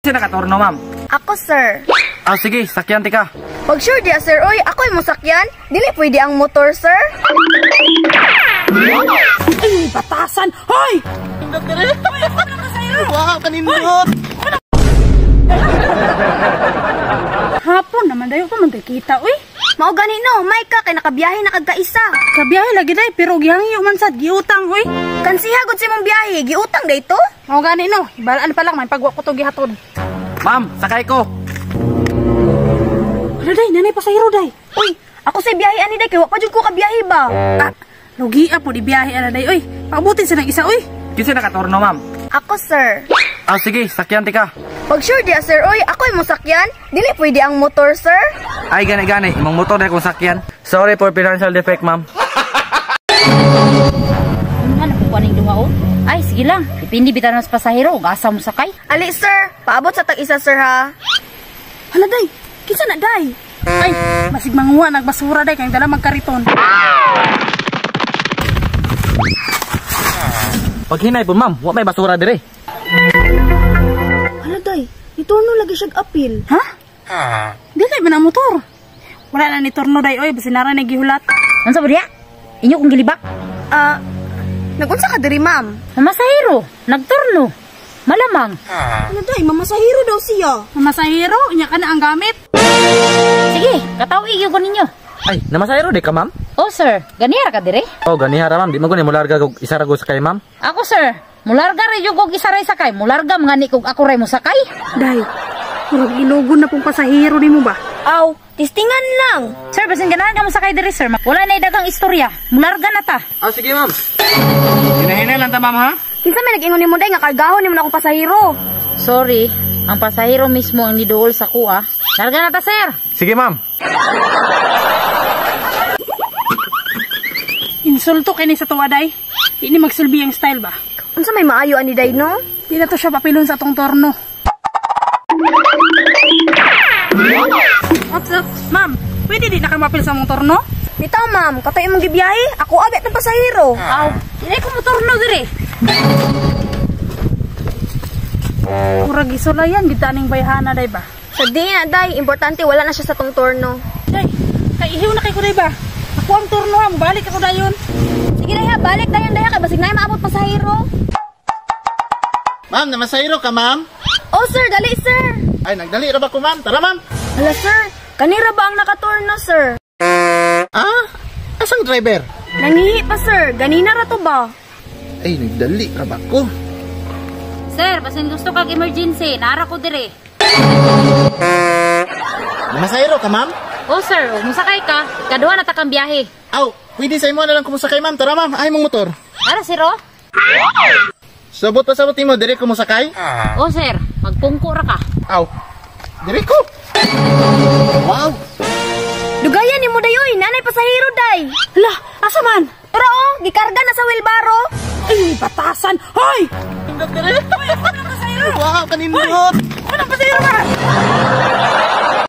Kinsa nakaturno, ma'am? Ako, sir. Ah, sige, sakyan tika. Pag sure diya, sir, oy, ako imong sakyan. Dili pwede ang motor, sir. Ay, batasan! Hoy! Wow, kanindot! Hapon naman dayo pa man kita, uy. Mao gani no, may ka kay nakabiyahe na kag kaisa. Kabiyahe lagi day, pero gihangyo man sad giutang, uy. Kansiha gud sa imong biyahe, giutang day to. Mao gani no, balaan pa lang may pagwa ko to gihatod. Ma'am, sakay ko. Wala day, nanay pasahero day. Uy, ako sa biyahe ani day kay wa pa jud ko kabiyahe ba. Ah, lugi po di biyahe ana day, uy. Paabutin sa nang isa, uy. Kinsa nakaturno, ma'am? Ako, sir. Ah, sige, sakyan tika. Pag sure diya, sir, oy, ako imong sakyan. Dili pwede ang motor, sir. Ay, gani-gani, imong motor na kong sakyan. Sorry for financial defect, ma'am. Ano ko aning duha oh? Ay, sige lang. Depende bitan mas pasahero ug asa mo sakay. Ali, sir, paabot sa tag isa, sir, ha. Hala day, kinsa na day? Ay, basig manguha nagbasura day kay dala magkariton. Pag hinay po, ma'am, wa may basura dire. Hala day, niturno lagi siyag apil. Ha? Dili ba na motor? Wala na ni turno day, oy, basin nara ni gihulat. Unsa ba diya? Inyo kong gilibak. Ah, nagunsa ka diri, ma'am? Mamasahero, nagturno. Malamang. Hala day, mamasahero daw siya. Mamasahero, unya ka na ang gamit. Sige, kataw-ig ko ninyo. Ay, namasahero di ka, ma'am? Oh sir, ganihara ka dire? Oh, ganihara, ma'am. Di man ko ni mularga og isa ra ko sakay, ma'am. Ako sir, mularga ra jud kog isa ray sakay. Mularga mga ni kog ako ray mosakay. Day, murag ilogon na pong pasahero nimo ba? Aw, tistingan lang. Sir, basin ganahan ka mosakay dire sir. Wala na dagang istorya. Mularga na ta. Ah, sige, ma'am. Hinahinay lang ta, ma'am, ha? Kinsa may nag-ingon nimo day nga kargahon nimo na akong pasahero? Sorry, ang pasahero mismo ang niduol sa kuha. Larga na ta, sir. Sige, ma'am. Insulto kini sa tuwa day. Di ni magsilbi ang style ba? Unsa may maayo ani day no? Di na to siya papilon sa atong torno. Ops, ops. Ma'am, pwede di na ka mapil sa mong torno? Bitaw, ma'am, katoy imong gibiyahe, ako abet ng pasahero. Aw, dili ko motorno dire. Murag isulayan gid aning bayhana day ba? Sa di na day, importante wala na siya sa tong torno. Day, kay ihiw na kay ko day ba? Ako ang turno ha, mobalik ako dayon. Sige day ha, balik dayon day ha, kay basig na maabot pasahero. Ma'am, namasahero ka, ma'am? Oh sir, dali sir. Ay, nagdali ra ba ko, ma'am? Tara, ma'am. Hala sir, kanira ba ang nakaturno, sir? Ah, asang driver? Nangihi pa sir, ganina ra to ba? Ay, nagdali ra ba ko? Sir, basin gusto kag emergency, naara ko dire. Namasahero ka, ma'am? Oh sir, ug mosakay ka, ikaduha na ta kang biyahe. Aw, pwede sa imo na lang kumusakay, ma'am. Tara, ma'am. Ay, mong motor. Ara sir, oh. Sabot pa sabot nimo, dire ko mosakay? Oh sir, magpungko ra ka. Aw, dire ko. Wow. Dugayan nimo day oy, nanay pasahero day. Hala, asa man? Tara oh, gikarga na sa wheelbarrow. Ay, batasan. Hoy! Wow, kanindot. Ano pasahero ba?